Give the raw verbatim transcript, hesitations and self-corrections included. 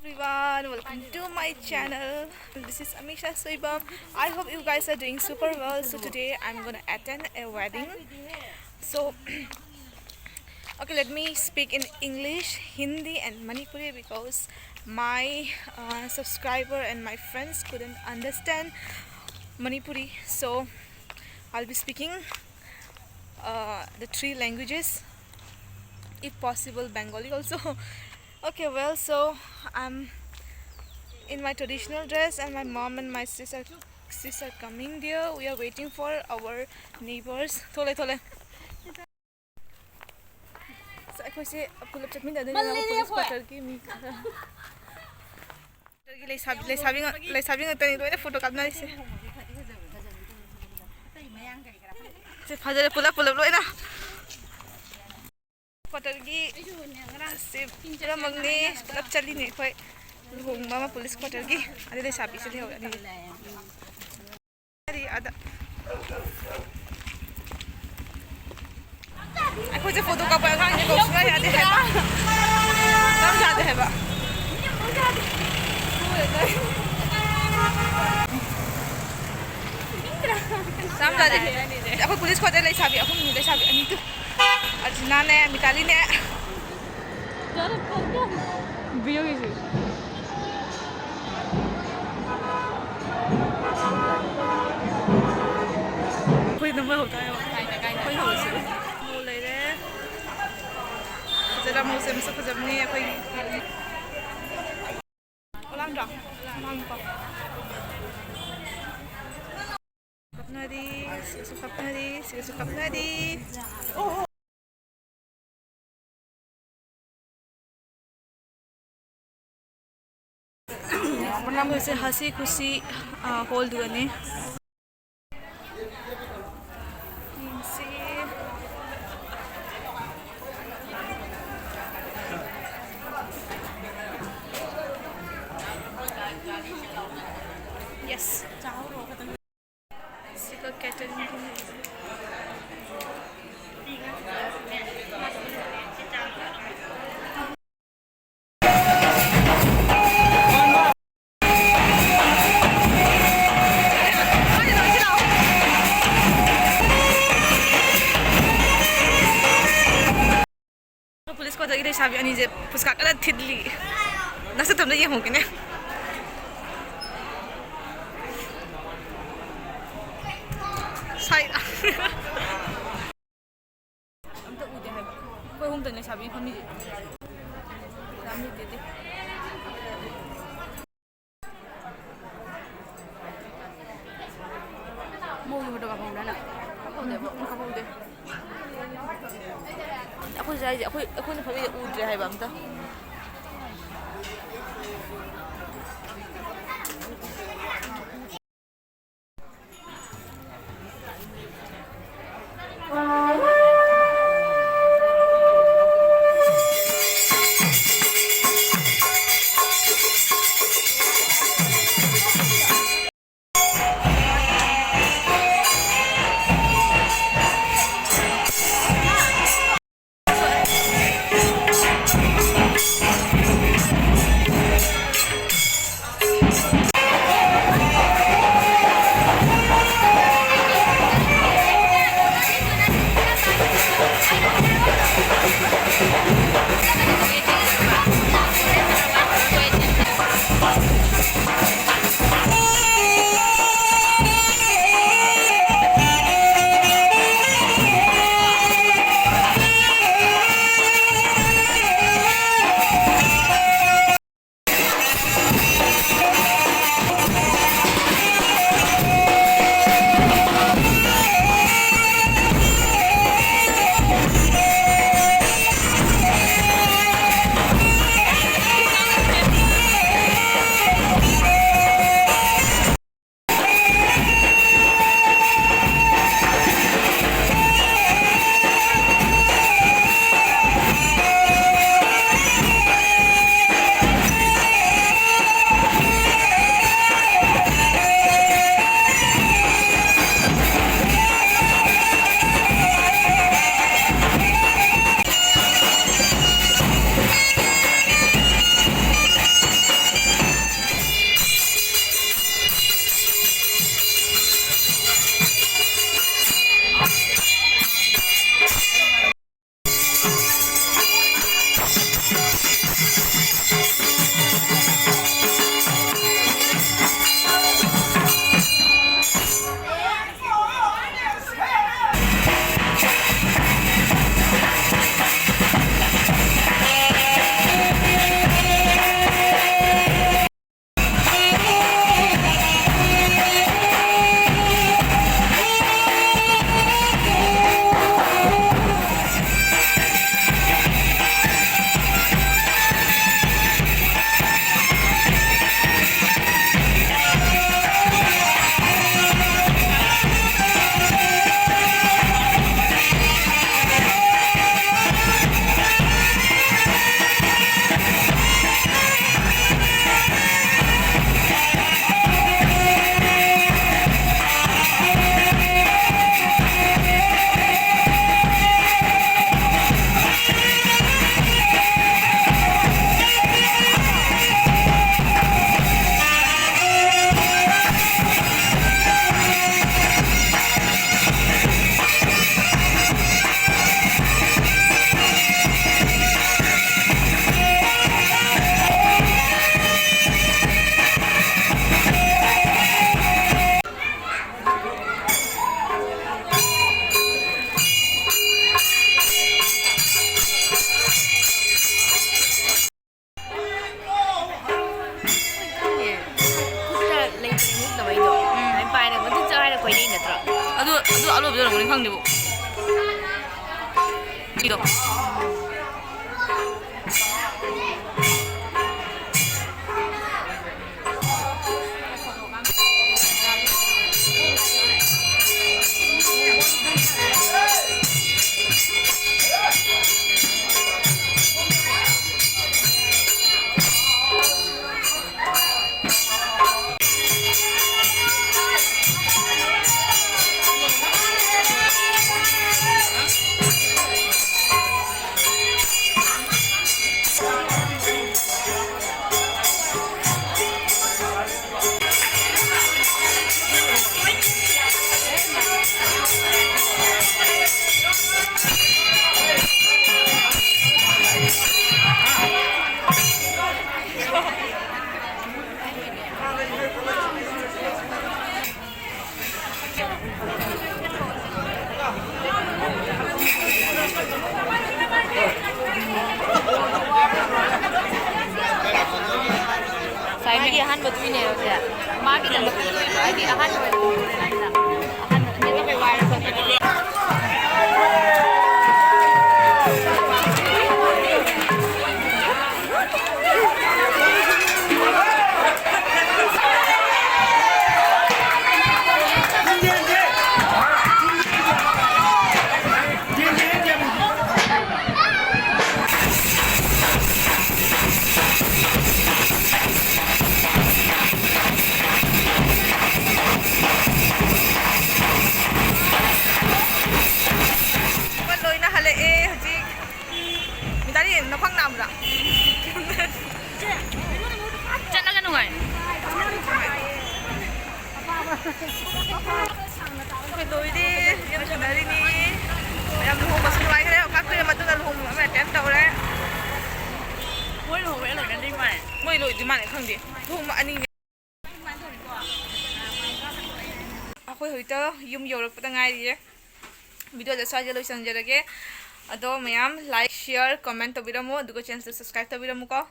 Everyone, welcome to my channel. This is Amisha Soibam. I hope you guys are doing super well. So today I'm gonna attend a wedding. So okay, let me speak in English, Hindi, and Manipuri because my uh, subscriber and my friends couldn't understand Manipuri. So I'll be speaking uh, the three languages, if possible, Bengali also. Okay, well, so I'm in my traditional dress, and my mom and my sister sis are coming there. We are waiting for our neighbors. ꯊꯣꯛꯂꯦ, ꯊꯣꯛꯂꯦ꯫ ꯑꯩꯈꯣꯏꯁꯦ ꯄꯨꯂꯞ ꯆꯠꯃꯤꯟꯅꯗꯣꯏꯅꯦ꯫ ꯃꯜꯂꯦꯅꯦ police ꯑꯩꯈꯣꯏ꯫ ꯀ꯭ꯋꯥꯇꯔꯒꯤ ꯃꯤ ꯈꯔ꯫ ꯀ꯭ꯋꯥꯇꯔꯒꯤ ꯂꯩꯁꯥꯕꯤ, ꯂꯩꯁꯥꯕꯤ ꯉꯥꯛ-, ꯂꯩꯁꯥꯕꯤ ꯉꯥꯛꯇꯅꯤ ꯂꯣꯏꯅ ꯐꯣꯇꯣ ꯀꯥꯞꯅꯔꯤꯁꯦ꯫ ꯁꯦ, ꯐꯖꯔꯦ ꯄꯨꯂꯞ ꯄꯨꯂꯞ ꯂꯣꯏꯅ꯫ ꯀ꯭ꯋꯥꯇꯔꯒꯤ ꯁꯤ ꯄꯨꯂꯞꯃꯛꯅꯤ, ꯄꯨꯂꯞ ꯆꯠꯂꯤꯅꯦ ꯑꯩꯈꯣꯏ꯫ ꯂꯨꯍꯣꯡꯕ ꯑꯃ ꯄꯨꯂꯤꯁ ꯀ꯭ꯋꯥꯇꯔꯒꯤ꯫ ꯑꯗꯩ ꯂꯩꯁꯥꯕꯤꯁꯨ ꯂꯩꯍꯧꯔꯦ ꯑꯅꯤ꯫ ꯑꯗ ꯑꯩꯈꯣꯏꯁꯦ ꯐꯣꯇꯣ ꯀꯥꯞꯄ ꯑꯉꯥꯡꯁꯦ ꯀꯧ ꯁꯨꯡꯌꯥ ꯌꯥꯗꯦ ꯍꯥꯏꯕ꯫ ꯌꯥꯝ ꯌꯥꯗꯦ ꯍꯥꯏꯕ꯫ ꯌꯥꯝ ꯌꯥꯗꯦ꯫ ꯑꯩꯈꯣꯏ ꯄꯨꯂꯤꯁ ꯀ꯭ꯋꯥꯇꯔ ꯂꯩꯁꯥꯕꯤ ꯑꯍꯨꯝꯅꯤ, ꯂꯩꯁꯥꯕꯤ ꯑꯅꯤꯗꯨ꯫ ꯑꯔꯖꯨꯅꯥꯅꯦ, ꯃꯤꯇꯥꯂꯤꯅꯦ꯫ ꯕꯤꯌꯣꯒꯤꯁꯤ꯫ ꯑꯩꯈꯣꯏ ꯅꯝꯕꯔ ꯍꯧꯗꯥꯏ꯫ ꯑꯩꯈꯣꯏ ꯍꯧꯔꯁꯤꯗꯤ꯫ ꯃꯧ ꯂꯩꯔꯦ꯫ ꯐꯖꯔ ꯃꯧꯁꯦ ꯃꯁꯛ ꯐꯖꯕꯅꯤ ꯑꯩꯈꯣꯏꯒꯤ꯫ ꯂꯥꯡꯗ꯭ꯔꯣ? ꯂꯥꯡꯉꯤꯀꯣ꯫ ꯀꯞꯅꯔꯤ, ꯁꯤꯒꯁꯨ ꯀꯞꯅꯔꯤ, ꯁꯤꯒꯁꯨ ꯀꯞꯅꯔꯤ꯫ ꯃꯣꯏꯁꯦ ꯍꯁꯤ ꯈꯨꯁꯤ, ꯑ, ꯍꯣꯜꯗꯨꯒꯅꯤ꯫ ꯌꯦꯡꯁꯤ꯫ Yes. ꯁꯤꯒ ꯀꯦꯇꯔꯤꯡꯒꯤ꯫ ꯂꯩꯁꯥꯕꯤ ꯑꯅꯤꯁꯦ ꯐꯨꯁꯀꯥ ꯀꯟꯅ ꯊꯤꯠꯂꯤ꯫ ꯅꯁꯛꯇꯣ ꯑꯝꯇ ꯌꯦꯡꯍꯧꯒꯦꯅꯦ꯫ ꯁꯥꯏ꯫ ꯑꯝꯇ ꯎꯗꯦ ꯍꯥꯏꯕ꯫ ꯑꯩꯈꯣꯏ ꯑꯍꯨꯝꯇꯪ ꯂꯩꯁꯥꯕꯤ ꯐꯝꯃꯤꯁꯦ꯫ ꯀꯅꯥꯝ ꯂꯩꯇꯦ꯫ ꯃꯧꯒꯤ ꯐꯣꯇꯣ ꯀꯥꯞꯍꯧꯕ꯭ꯔꯥ ꯅꯪ? ꯀꯥꯞꯍꯧꯗꯦꯕꯣ꯫ ꯎꯝ, ꯀꯥꯞꯍꯧꯗꯦ꯫ ꯑꯩꯈꯣꯏ ꯁ꯭ꯋꯥꯏꯁꯦ, ꯑꯩꯈꯣꯏ, ꯑꯩꯈꯣꯏꯅ ꯐꯝꯃꯤꯁꯦ ꯎꯗ꯭ꯔꯦ ꯍꯥꯏꯕ ꯑꯝꯇ꯫ ꯆꯥꯛ ꯂꯣꯏꯕꯗ ꯑꯣꯏꯔꯝꯒꯅꯤ ꯈꯪꯗꯦꯕꯣ꯫ ꯏꯗꯣ꯫ ꯉꯁꯥꯏꯒꯤ ꯑꯍꯥꯟꯕꯗꯨꯒꯤꯅꯦꯕ ꯁꯦ꯫ ꯃꯥꯒꯤꯗꯃꯛꯇ ꯇꯧꯔꯤꯕ ꯍꯥꯏꯗꯤ ꯑꯍꯥꯟꯕ ꯑꯣꯏꯅ ꯇꯧꯕꯅꯤꯅ ꯑꯍꯥꯟꯕ ꯑꯅꯤꯃꯛ ꯋꯥꯏꯔ ꯆꯠꯄꯅꯦ꯫ ꯂꯣꯏꯅ ꯍꯜꯂꯛꯑꯦ ꯍꯧꯖꯤꯛ꯫ ꯃꯤꯇꯥꯂꯤ, ꯅꯈ꯭ꯋꯥꯡ ꯅꯥꯕ꯭ꯔꯥ? ꯆꯠꯂꯒ ꯅꯨꯡꯉꯥꯏ꯫ ꯑꯩꯈꯣꯏ ꯂꯣꯏꯔꯦ, ꯌꯨꯝ ꯁꯥꯟꯅꯔꯤꯅꯤ꯫ ꯃꯌꯥꯝ ꯂꯨꯍꯣꯡꯕꯁꯨ ꯅꯨꯡꯉꯥꯏꯈ꯭ꯔꯦ꯫ ꯀꯥꯛꯄꯤꯔ ꯃꯇꯨꯡꯗ ꯂꯨꯍꯣꯡꯕ ꯑꯃ attend ꯇꯧꯔꯦ꯫ ꯃꯣꯏ ꯂꯨꯍꯣꯡꯕ ꯂꯣꯏꯅꯗ꯭ꯔꯤ ꯃꯥꯜꯂꯦ꯫ ꯃꯣꯏ ꯂꯣꯏꯗ꯭ꯔꯤ ꯃꯥꯜꯂꯦ, ꯈꯪꯗꯦ꯫ ꯂꯨꯍꯣꯡꯕ ꯑꯅꯤꯅꯦ꯫ ꯑꯩꯈꯣꯏ ꯍꯧꯖꯤꯛꯇ ꯌꯨꯝ ꯌꯧꯔꯛꯄꯗ ꯉꯥꯏꯔꯤꯌꯦ꯫ Video ꯁꯦ ꯁ꯭ꯋꯥꯏꯗ ꯂꯣꯏꯁꯤꯟꯖꯔꯒꯦ꯫ ꯑꯗꯣ ꯃꯌꯥꯝ like, share, comment ꯇꯧꯕꯤꯔꯝꯃꯣ, ꯑꯗꯨꯒ channel ꯁꯨ subscribe ꯇꯧꯕꯤꯔꯝꯃꯨꯀꯣ꯫